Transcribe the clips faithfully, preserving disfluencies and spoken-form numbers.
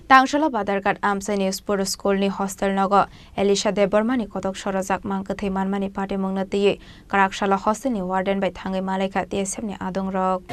Tangsala Badarghat Amchaini Sport School ni hostel nogo Elisha Debbarma ni kotok sorojak mang kwthwi manmani patimungno twiwi kwraksalo hostel ni warden bai thangwi malaikha T S F ni adongrok.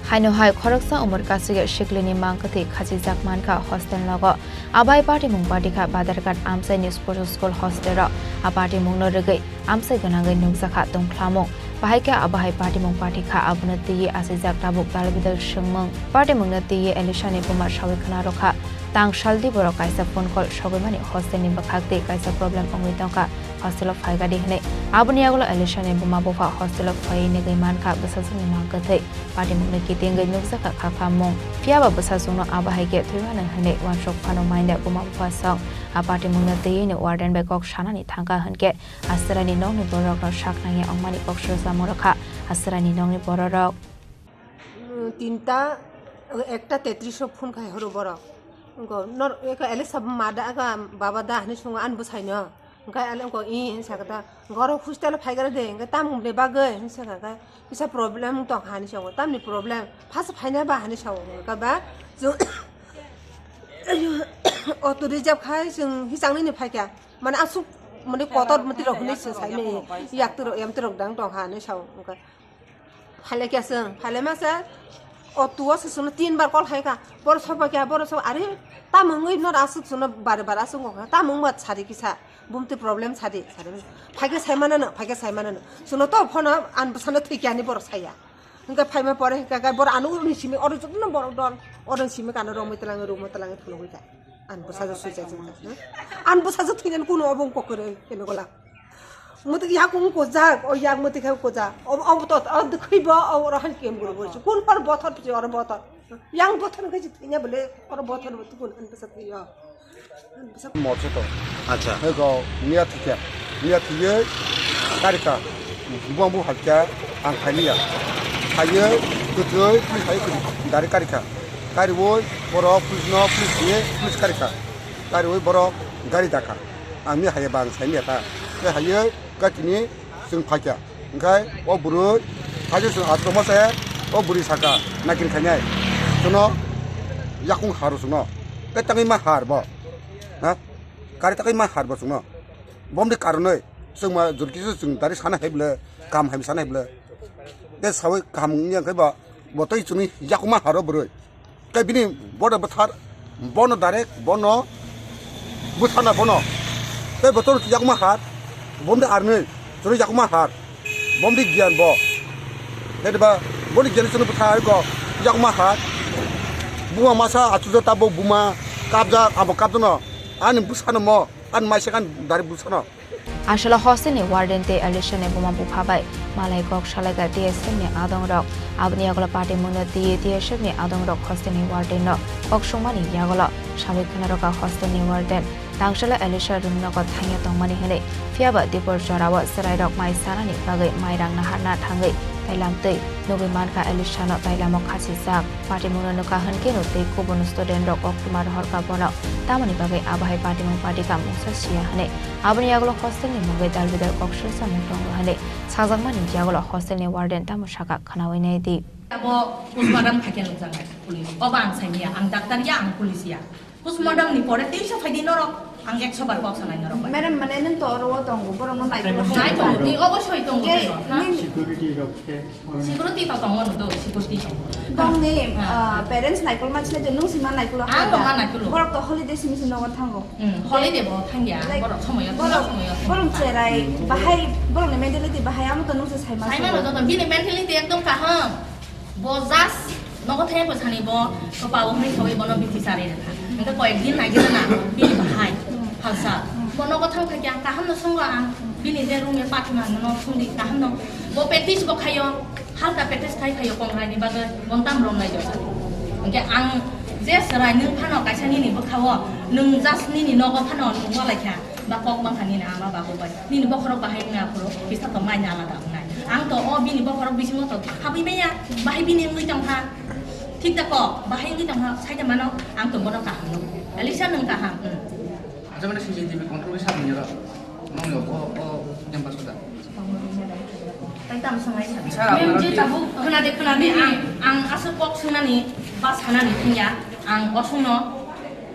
Haino hai khoroksa umor kasui siklini mang kwthwi khachijak mankha hostel nogo. Abai patimung patikha Badarghat Amchaini Sports School hostel o. A patimungno rwgwi amchai gwnangwi nukjakha tongthlamung. Bahai khe abo hai patimung patikha, abono twiwi achijak tabuk dalbidal swngmung. Patimungno twiwi Elisha ni buma sawi khna rwkha. Tang saldi borok kaisa phone call sogwimani hostel ni bwkhak tei kaisa problem wngwi tongkha, hostel o phaigadi hwnwi. Aboni yagulo Elisha ni buma bupha hostel o phaiwi nugwi mankha bwsajwkni mang kwthwi. Patimungno kitingwi nukjakha khakhamung. Phiyaba bwsajwkno abo hai khe thwi mano hwnwi uansuk phano mainda buma bupha song. A patimungno twiwi warden bai kok sanani thangkha hwnkhe Aswraini nokni bororokno sak nangya wngmani kok srwchamo rwkha Aswraini nokni bororok. Mm, tinta, ekta tetris o phone khai horo borok. Wngkha, nor-, eka Elisa ma da, eka baba da hinwi songo ani bwsaino. Wngkha ale wngkha, "Ih," hinwi sakha da, "Goro hostel o phaigare de, wngkha tamni bagwi?" hinwi sakha khe, "Kisa problem tongkha," hinwi sakha, "Tamni problem? Phasa phaina ba?" hinwi sakha khe ba, chwng auto reserve khai chwng hichangni ni phaikha. Mane aswk, mane kotor mwtwi rok hinwi se saimani, yak twrok, em twrok dang tong ha hinwi sao wngkha. Phaile khe aswng, phaile masa auto o se chwngno tin bar call khai kha. Boro soba khe, boro soba, are, tamo wngwi no aswk chwngno bare bare aswk wngkha. Tamo wngma sari kisa, bumtwi problem sari, sari. Phaikhe saimanano, phaikhe saimanano. Chwngno to phono, an bwsano thwi khe ani borok saya. Hwnkhe phaima pore hwnkhe khe borok ano uni simi, oro jotono borok dol, oro simi kano romwi twlangwi, romwi twlangwi phunugwi kha. An bwsajwk swijak jwk. An bwsajwk thwinani kunu obo wng kokwrwi keno gola. Mwtwi yakung kujak, o yak mwtwi khe kujak. Obo, obo to, o dwkhwi bo, o oro han kem guru guru. Kun par bothor pisi oro bothor. Yang bothor khe thwinya bole, oro bothor bo tukun an bwsa thwiyo. An bwsa Morse to. Acha. Hego, miya thikya. Miya thiye, karika. Bumbu hakya, ang khaniya. Khaye, kwtwi, kwtwi khaye, kwtwi. Dari karika. Kariwi borok police no, police ni, police karikha. Kariwi borok gari dakha. Ang ni haiya bang saimya ta. Tei haiya gatini chwng phaikha. Hwnkhe o bwrwi haiya chwng atroma se o bwrwi sakha nakin khainai. Chwngno yakung haro chwngno. Tei tangwi ma har bo. Ha? Kari tangwi ma har bo chwngno. Bomni karonwi chwngma jurkisa chwng dari sana hai bwle, kam hai sana hai bwle. Tei sawi kaham wngya khe ba, bo tei chwngni yakungma haro bwrwi. Tei bini boda bwthar, bono direct, bono bwtharna bono. Tei bo chwngno yakungma har, bomni arnwi chwngno yakungma har, bomni giyan bo. Tei ba boni giyan chwngno bwthar ko yakungma har. Buma masa achujo tabo buma kapjak, abo kapjano. Ani bwsano mo, ani maisa kan dari bwsano. Aswla hostel ni warden tei Elisha ni buma bupha bai malai kok salaikha T S F ni adongrok. Aboni yagulo patimungno twiwi T S F ni adongrok hostel ni warden no kok sungmani yagulo sawi khwnarokha hostel ni warden. Tangsala Elisha room nogo thangya tongmani hwnwi, phiyaba dipor jorao chwrairok mai sanani bagwi mairang naharna thangwi tailam twi nugwi mankha Elisha no tailamo khachijak. Patimungno nukha hwnkhe no tei kubun student rok koktwma rohorkha bono. Tamoni bagwi abo hai patimung patikha mungsa siya hwnwi. Aboni yagulo hostel ni mungwi dalbidal kok srwsamung tongo hwnwi sajakmani yagulo hostel ni warden tamo sakha khwnawi naidi. Abo postmortem phaikhe nukjaknai police. Obo ang saimanya, ang doctor ya, ang police ya. Postmortem ni pore teisa phaidi norok, ang ekso bar kok sanai norok bai. Madam, mane nwng to oro o tongo, borok no nai tongo. Nai tongo, ni obosoi tongo. Ke, tei no, ha? Ni security rok khe. Security to tongo no do, security tongo. Bongni, ah, parents naikol ma sile je nwng sima naikol. Ang to ma naikol. Borok to holiday simi simi nogo thango. Hmm, holiday bo thangya, like, borok somoyo, borok, somoyo, borok cherai, bahai, borok ni mentality bahai, amo to nwng se sai ma. Sai ma no joto, bini mentality ekdom kaham. Bo just nogo thai bo sani bo, ko pa bo hwnwi sawi bono bithi sari rwkha. Hwnkhe koyek din nai gana na, bini bahai, halsa. Bo nogo thang thai khe ang kaham no songo ang, bini je room e pathima no songdi kaham no. Bo practice bo khayo, halka practice khai khayo kongrai ni bagwi, bontam rom nai jora. Hwnkhe ang je chwrai nwng phano kaisa nini bwkha o, nwng just nini nogo phano nwng walai kha, ba kok bangkha nini ama babu bai. Nini bokhorok bahai wngna aphuru, kisa tongma aina alada wngnai. Ang to o bini bokhorok bisingo to habwi maya, bahai bini wngwi tongkha. Thik da kok, bahai wngwi tongkha, saida mano, ang to bono kaham nung. Alisa nung kaham. Hmm. Acha mane C C T V control khe sabni ro. Nong yo o, o campus da. Tai tam sangai sa. Sir, mem je tabuk khna de khna de ang, ang aswk kok swngnani ba sanani thungya. Ang osungno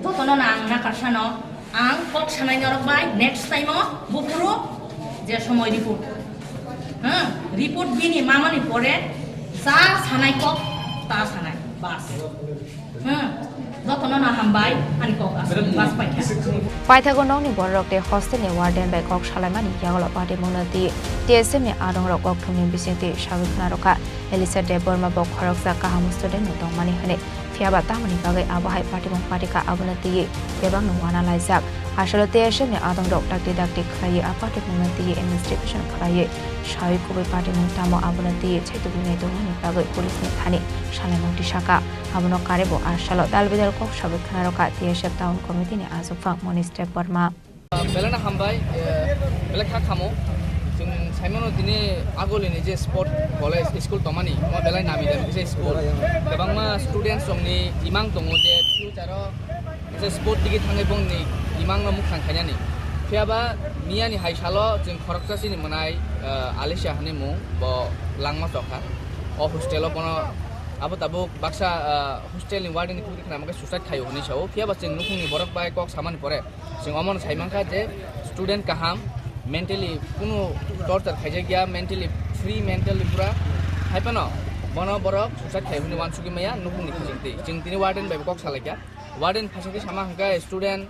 jotono na ang nakar sano. Ang kok sanai norok bai next time o buphuru je somoi report. Ha, report bini mamani pore ja sanai kok ta sanai. Bas. Hmm, jotono no hambai, ani kok aswk bas paikha. Paithago nokni bororok tei hostel ni warden bai kok salaimani yagulo patimungno twi T S F ni adongrok kokthumni bisingtwi sawi khna rwkha. Elisa Debbarma bo khoroksa kaham student no tongmani hwnwi, phiyaba tamoni bagwi abo hai patimung patikha abono twiwi bebakno uana laijak. Asalo T S F ni adongrok dakti dakti khlaiwi a patimungno twiwi investigation khlaiwi sawi kubui patimung tamo abono twiwi chaitugwi naitugmani bagwi police ni thani salaimung tisakha. Abono karwi bo a salo dalbidal kok sawi khna rwkha T S F Town Committee ni ajuphang Monish Debbarma. Belai no hambai, eh, belai kha khamo. Chwng saimano tini agulini je sport college school tongmani, omo belai nami dani kisa school. Kwbangma students rokni imang tongo je future o kisa sport digi thangwi bongni imangno mukhang khainani. Phiyaba miyani hai salo chwng khoroksa chini mwnai, eh, Alicia hwnwi mung, bo langma chokha. O hostel o bono abo tabuk baksa, eh, hostel ni warden ni khukti khna mangkhe suicide khaio hwnwi sao. Phiyaba chwng nukhungni borok bai kok samani pore chwng omono sai mankha je student kaham, mentally kunu torture khaijakya, mentally free, mentally pura hai phano bono borok suicide khai hwnwi uansugwi maya nukhungni khijing twi. Chwng tini warden bai bo kok salaikha. Warden phaisingtwi sama hwnkhe student,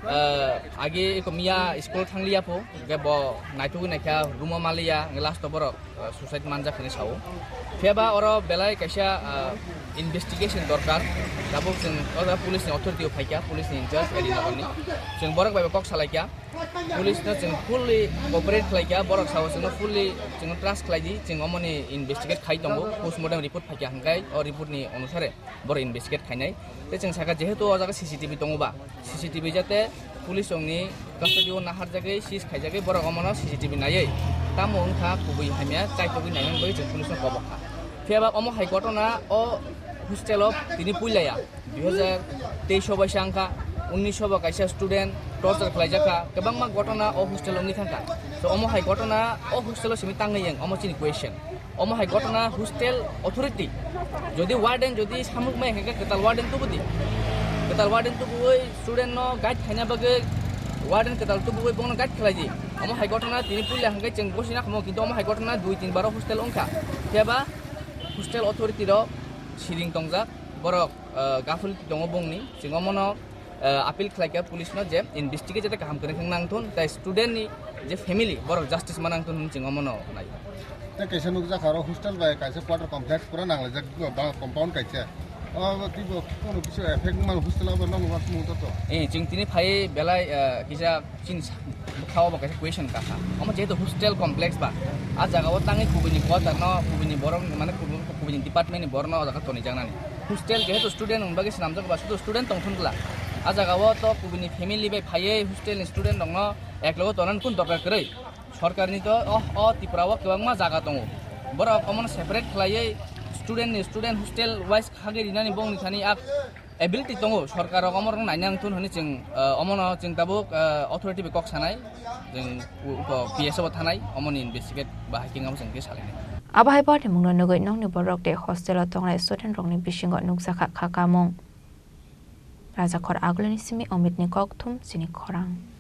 ah, age eko miya school thangliya pho, hwnkhe bo naithogwi naikha, room o maliya, hwnkhe last o borok, ah, suicide manjak hwnwi sao. Phiyaba oro belai kaisa, ah, investigation dorkar. Tabuk chwng o jaga police ni authority o phaikha, police ni in charge area ni. Chwng borok bai bo kok salaikha. Police no chwng fully cooperate khlaikha, borok sao chwngno fully chwngno trust khlaidi, chwng omoni investigate khai tongo, postmortem report phaikha hwnkhe o report ni onusare borok investigate khainai. Tei chwng sakha, jehetu o jaga C C T V tongo ba, C C T V jate police rokni custody o naharjagwi, seize khaijagwi, borok omono C C T V naiwi tamo wngkha kubui hamya chaitugwi nainani bagwi chwng police no kobok kha. Phiyaba omo hai gotona o hostel o tini puilaya dui hajar teis o baisa wngkha, unnish o bo kaisa student torture khlaijakha, kwbangma gotona o hostel o wngwi thangkha. So omo hai gotona o hostel o simi tangwi yang, omo chini question. Omo hai gotona hostel authority, jodi warden jodi samuk mai hwnkhe kwtal warden tubudi. Kwtal warden tubuwi student no guide khaina bagwi warden kwtal tubuwi bono guide khlaidi. Omo hai gotona tini puila hwnkhe chwng gosina khamu, kintu omo hai gotona dui tin bar o hostel wngkha. Phiyaba hostel authority rok siring tongjak, borok, ah, gaphuli tongo bongni, chwng omono ah, appeal khlaikha police no je investigate jate kaham kwrwng khe nangthun, tai student ni je family borok justice ma nangthun hwnwi chwng omono nai. Tei kaisa nukjakha oro hostel bai kaisa quarter complex pura nanglaijak, ba compound kaisa. O tei bo kono kisa effect man hostel abo nang nukha sumung to. Eh, chwng tini phai belai, ah, kisa chini sa-, bwkha o bo kaisa question kakha. Omo jehetu hostel complex ba, a jaga o tangwi kubui ni quarter no, kubui ni borok mane kubui, kubui ni department ni borok no o jaga tonijak nani. Hostel jehetu student rokni bagwi swnamjak ba, sudu student tongthun bwla. A jaga o to kubuni family bai phaiwi hostel ni student rokno eklogo tonani kun dorkar kwrwi. Sorkarni to o, o Tripura o kwbangma jaga tongo. Borok omono separate khlaiwi student ni student hostel wise khagwi rinani bongni thani a ability tongo. Sorkar rok omo rok naina wngthun hwnwi chwng, ah, omono chwng tabuk, ah, authority bai kok sanai. Chwng u-, uko P S O bo thanai, omoni investigate bahai khe wngma chwng khe salainai. Abo hai patimungno nugwi nokni borok tei hostel o tongnai student rokni bisingo nukjakha kha kamung. Rajakhor Agulini simi Omitni kokthum chini khorang.